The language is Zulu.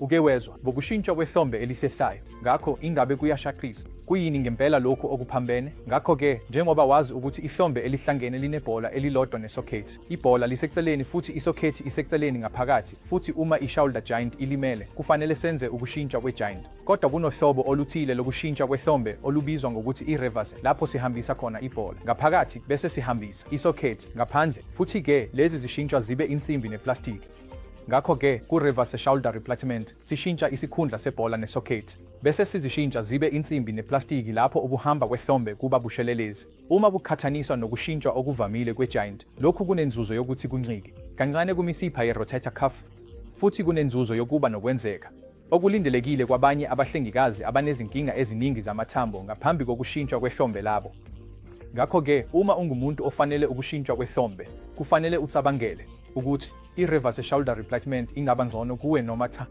Uke wezwa ngokushintshwa kwehlombe elihlehlayo? Ngakho ingabe kuyashaqisa? Kuyini ngempela lokhu okuphambene? Ngakho-ke, njengoba wazi ukuthi ihlombe elihlangene linebhola elilodwa nesokhethi. Ibhola liseceleni futhi isokhethi iseceleni ngaphakathi, futhi uma i-shoulder giant ilimele, kufanele senze ukushintshwa kwe-giant. Kodwa kunohlobo oluthile lokushintshwa kwehlombe olubizwa ngokuthi i-reverse lapho sihambisa khona ibhola ngaphakathi bese sihambisa isokhethi ngaphandle, futhi-ke lezi zishintshwa zibe insimbi neplastiki. Ngakho-ke, ku-reverse shoulder replacement, sishintsha isikhundla sebhola nesokhethi, bese sizishintsha zibe insimbi neplastiki lapho ukuhamba kwehlombe kuba bushelelezi. Uma kuqhathaniswa nokushintshwa okuvamile kwe-giant, lokhu kunenzuzo yokuthi kuncike kancane kumisipha ye-rotator cuff futhi kunenzuzo yokuba nokwenzeka okulindelekile kwabanye abahlengikazi abanezinkinga eziningi zamathambo ngaphambi kokushintshwa kwehlombe labo. Ngakho-ke, uma ungumuntu ofanele ukushintshwa kwehlombe, kufanele ucabangele ukuthi i-reverse shoulder replacement ingaba ngcono kuwe noma cha.